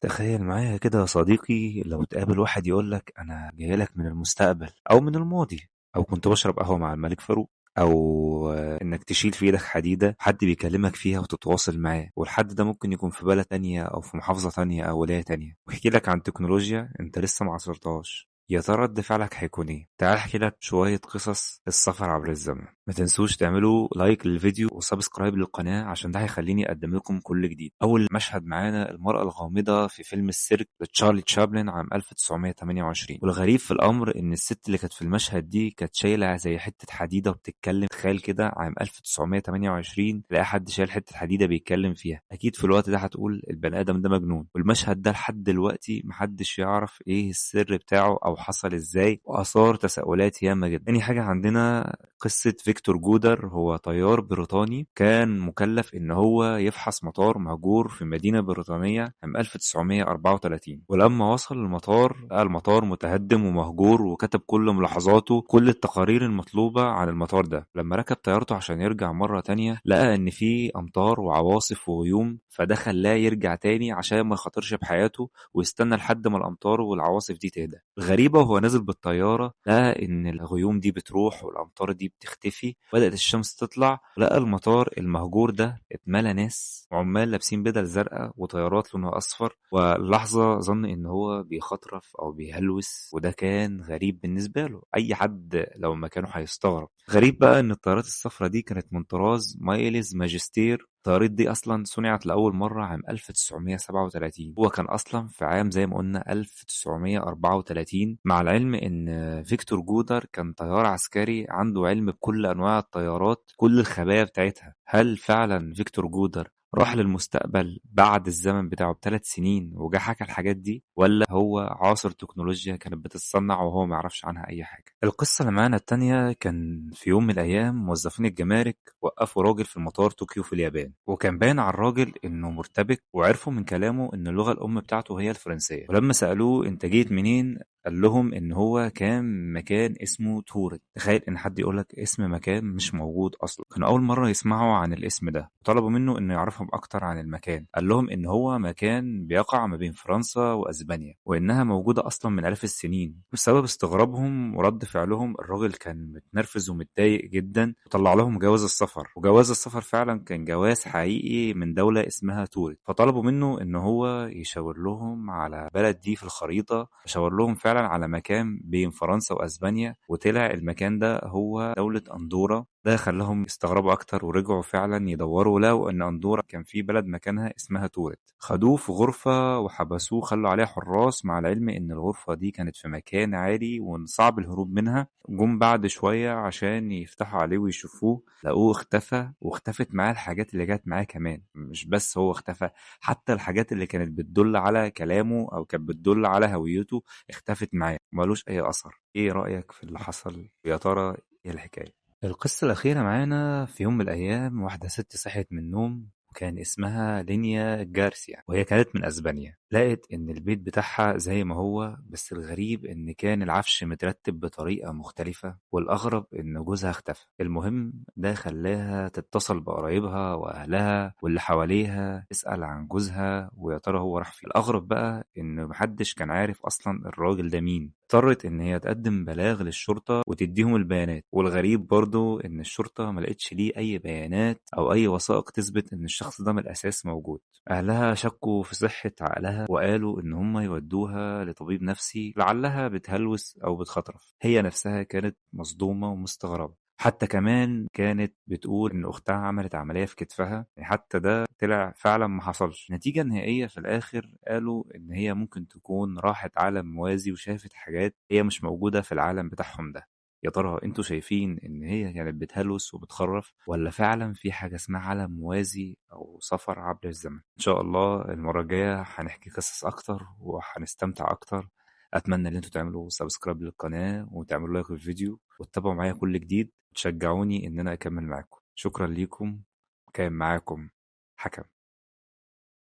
تخيل معايا كده يا صديقي، لو تقابل واحد يقولك أنا جايلك من المستقبل أو من الماضي، أو كنت بشرب قهوة مع الملك فاروق، أو إنك تشيل في إيدك حديدة حد بيكلمك فيها وتتواصل معاه، والحد ده ممكن يكون في بلد تانية أو في محافظة تانية أو ولاية تانية، ويحكي لك عن تكنولوجيا أنت لسه ما عاصرتهاش. يا ترى رد فعلك هيكون ايه؟ تعال احكي لك شوية قصص السفر عبر الزمن. ما تنسوش تعملوا like للفيديو و subscribe للقناة عشان ده هيخليني اقدم لكم كل جديد. اول مشهد معانا المرأة الغامضة في فيلم السيرك لتشارلي تشابلن عام 1928. والغريب في الامر ان الست اللي كانت في المشهد دي كانت شايلة زي حتة حديدة وبتتكلم. تخيل كده عام 1928 تلاقي حد شايل حتة حديدة بيتكلم فيها، اكيد في الوقت ده هتقول البني ادم ده مجنون. والمشهد ده لحد دلوقتي محدش يعرف ايه السر بتاعه او حصل ازاي، واثار تساؤلات ياما جدا. تاني حاجة عندنا قصة فيكتور جودر، هو طيار بريطاني كان مكلف ان هو يفحص مطار مهجور في مدينة بريطانية عام 1934. ولما وصل المطار لقى المطار متهدم ومهجور، وكتب كل ملاحظاته كل التقارير المطلوبة عن المطار ده. لما ركب طيارته عشان يرجع مرة تانية لقى ان في امطار وعواصف وغيوم، فده خلاه يرجع تاني عشان ما يخاطرش بحياته ويستنى لحد ما الامطار والعواصف دي تهدى. الغريبة وهو نازل بالطيارة لقى ان الغيوم دي بتروح والامطار دي بتختفي، بدأت الشمس تطلع، لقى المطار المهجور ده اتملى ناس وعمال لابسين بدل زرقاء وطيارات لونها اصفر. واللحظة ظن ان هو بيخطرف او بيهلوس، وده كان غريب بالنسبة له، اي حد لو مكانه هيستغرب. غريب بقى ان الطيارات الصفراء دي كانت من طراز مايلز ماجستير. الطيارات دي اصلا صنعت لاول مرة عام 1937، هو كان اصلا في عام زي ما قلنا 1934. مع العلم ان فيكتور جودر كان طيار عسكري عنده علم بكل انواع الطيارات، كل الخبايا بتاعتها. هل فعلا فيكتور جودر راح للمستقبل بعد الزمن بتاعه ب3 سنين وجا حكى الحاجات دي، ولا هو عاصر تكنولوجيا كانت بتتصنع وهو ما يعرفش عنها اي حاجة؟ القصة اللي معانا التانية، كان في يوم من الايام موظفين الجمارك وقفوا راجل في المطار طوكيو في اليابان، وكان باين على الراجل انه مرتبك، وعرفوا من كلامه ان اللغة الام بتاعته هي الفرنسية. ولما سالوه انت جيت منين، قال لهم ان هو كان مكان اسمه تورت. تخيل ان حد يقولك اسم مكان مش موجود اصلا. كانوا اول مرة يسمعوا عن الاسم ده، طلبوا منه انه يعرفهم اكتر عن المكان. قال لهم ان هو مكان بيقع ما بين فرنسا واسبانيا، وانها موجودة اصلا من آلاف السنين. بسبب استغرابهم ورد فعلهم الراجل كان متنرفز ومتضايق جدا، وطلع لهم جواز السفر، وجواز السفر فعلا كان جواز حقيقي من دولة اسمها تورت. فطلبوا منه ان هو يشاور لهم على بلد دي في الخريطة، شاور لهم فعلا على مكان بين فرنسا واسبانيا، وطلع المكان ده هو دولة اندورا. ده خلاهم يستغربوا اكتر ورجعوا فعلا يدوروا، لقوا ان اندورا كان في بلد مكانها اسمها تورت. خدوه في غرفة وحبسوه، خلوا عليها حراس، مع العلم ان الغرفة دي كانت في مكان عالي وصعب الهروب منها. جم بعد شوية عشان يفتحوا عليه ويشوفوه، لقوه اختفى، واختفت معاه الحاجات اللي جت معاه كمان. مش بس هو اختفى، حتى الحاجات اللي كانت بتدل على كلامه او كانت بتدل على هويته اختفت معاه، مالوش اي اثر. ايه رأيك في اللي حصل؟ يا ترى ايه الحكاية؟ القصة الأخيرة معانا، في يوم من الأيام واحدة ست صحيت من النوم، وكان اسمها لينيا جارسيا، وهي كانت من أسبانيا. لقت إن البيت بتاعها زي ما هو، بس الغريب إن كان العفش مترتب بطريقة مختلفة، والأغرب إن جوزها اختفى. المهم ده خلاها تتصل بقرايبها وأهلها واللي حواليها تسأل عن جوزها ويا ترى هو راح فين. الأغرب بقى إن محدش كان عارف أصلا الراجل ده مين. اضطرت إن هي تقدم بلاغ للشرطة وتديهم البيانات، والغريب برضو إن الشرطة ما لقتش ليه أي بيانات أو أي وثائق تثبت إن الشخص ده من الأساس موجود. أهلها شكوا في صحة عقلها وقالوا إن هم يودوها لطبيب نفسي لعلها بتهلوس أو بتخطرف. هي نفسها كانت مصدومة ومستغربة، حتى كمان كانت بتقول إن أختها عملت عملية في كتفها، حتى ده طلع فعلا ما حصلش. النتيجة النهائية في الآخر قالوا إن هي ممكن تكون راحت عالم موازي وشافت حاجات هي مش موجودة في العالم بتاعهم ده. يا ترى انتوا شايفين ان هي كانت بتهلوس وبتخرف، ولا فعلا في حاجة اسمها عالم موازي او سفر عبر الزمن؟ ان شاء الله المرة الجاية هنحكي قصص اكتر وهنستمتع اكتر. اتمنى ان انتوا تعملوا subscribe للقناة وتعملوا like للفيديو وتتابعوا معايا كل جديد وتشجعوني ان انا اكمل معاكم. شكرا ليكم، كان معاكم حكم.